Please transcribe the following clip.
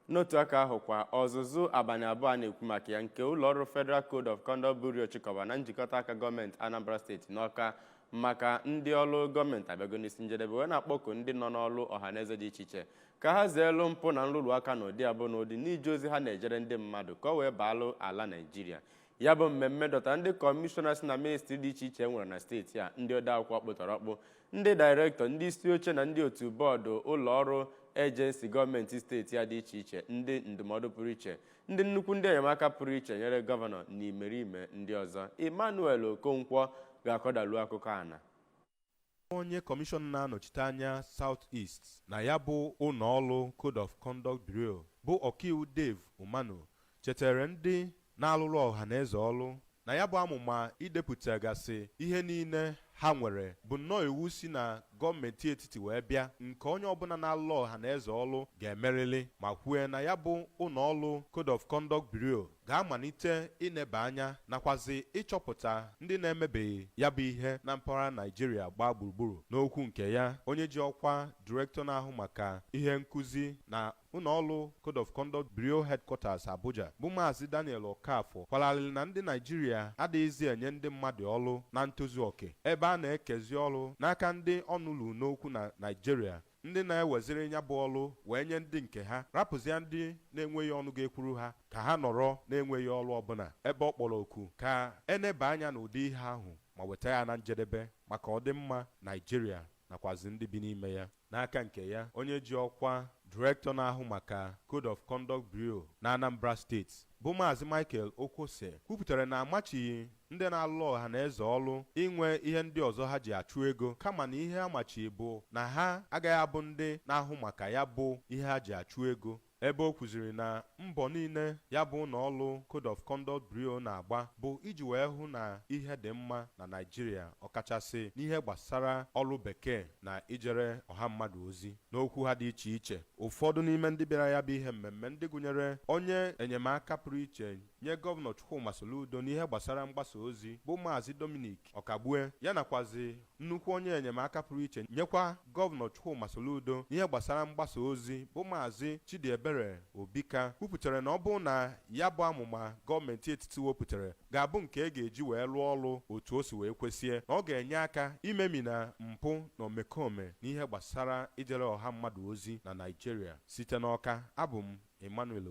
N'otu aka ahụ kwa, ọzụzụ abalị 2 a na-ekwu maka ya nke ụlọọrụ Federal Code of Conduct Bureau chịkọba na njikọta aka gọọmenti Anambra Steeti n'Ọka maka ndị ọrụ gọọmenti abịago n'isi njedebe, wee na-akpọku ndị nọ n'ọrụ ọhaneze dị iche iche ka ha zeelu mpụ na nrụrụ aka n'ụdị abụọ n'ụdị n'ije ozi ha na-ejere ndị mmadụ, ka ọ wee baalụ ala Naijiria. Ya bụ mmemme dọtara ndị kọmishọna si na ministri dị iche iche e nwere na steeti a, ndị odeakwụkwọ kpụtọrọkpụ, ndị dairektọ, ndị isi oche na ndị otu bọọdụ ụlọ ọrụ ejensi gọọmenti steeti a dị iche iche, ndị ndụmọdụ pụrụ iche, ndị nnukwu ndị enyemaka pụrụ iche nyere gọvanọ na imerime ndị ọzọ. Emmanuel Okonkwo ga-akọdalu akụkọ a na Onye kọmishọna na-anọchite anya South East na ya bụ ụlọọrụ Code of Conduct Bureau, bụ ọkaiwu Dave Umanu, chetara ndị na-alụrụ ọha na eze ọrụ na ya bụ amụma idepụtagasị ihe niile ha nwere bụ nnọọ iwu si na gọọmenti etiti wee bịa, nke onye ọbụla na-alụ ọha na eze ọrụ ga-emerịrị, ma kwue na ya bụ ụlọọrụ Code of Conduct Bureau ga-amalite ineba anya nakwazi ịchọpụta ndị na-emebeghị ya bụ ihe na mpaghara Naijiria gbaa gburugburu. N'okwu nke ya, onye ji ọkwa direktọ na-ahụ maka ihe nkụzi na ụlọọrụ Code of Conduct Bureau Headquarters Abuja, bụ Maazị Daniel Okafọ, kwalarịrị na ndị Naijiria adịghịzi enye ndị mmadụ ọrụ na ntozu oke, ebe a na-ekezi ọrụ n'aka ndị ọnụlụ n'okwu na Naijiria, ndị na-eweziri ya bụ ọrụ wee nye ndị nke ha, rapụzia ndị na-enweghị ọnụ ga-ekwuru ha ka ha nọrọ na-enweghị ọrụ ọbụla, ebe ọ kpọrọ oku ka eneba anya n'ụdị ihe ahụ ma weta ya na njedebe maka ọdịmma Naijiria nakwazi ndị bi n'ime ya. N'aka nke ya, onye ji ọkwa direktọ na-ahụ maka Code of Conduct Bureau na Anambra Steeti, bụ Maazị Michael Okwose, kwupụtara na amachighị ndị na-alụ ọha na eze ọrụ inwe ihe ndị ọzọ ha ji achụ ego, kama na ihe amachi bụ na ha agaghị abụ ndị na-ahụ maka ya bụ ihe ha ji achụ ego, ebe o kwuziri na mbọ niile ya bụ ụlọọrụ Code of Conduct Bureau na-agba bụ iji wee hụ na ihe dị mma na Naịjirịa, ọkachasị n'ihe gbasara ọrụ bekee na ijere ọha mmadụ ozi. N'okwu ha dị iche iche, ụfọdụ n'ime ndị bịara ya bụ ihe mmemme, ndị gụnyere onye enyemaka pụrụ iche nye Gọvanọ Chukwuma Soludo n'ihe gbasara mgbasa ozi, bụ Maazị Dominic Ọkagbue, ya nakwazi nnukwu onye enyemaka pụrụ iche nyekwa Gọvanọ Chukwuma Soludo n'ihe gbasara mgbasa ozi, bụ Maazị Chidiebere Obika, kwupụtara na ọ bụ na ya bụ amụma gọọmenti etiti wepụtara ga-abụ nke e ga-eji wee rụọ ọrụ otu o si wee kwesie, na ọ ga-enye aka imemina mpụ na omekome n'ihe gbasara ijere ọha mmadụ ozi na Naịjirịa. Site n'Ọka, abụ m Emmanuel.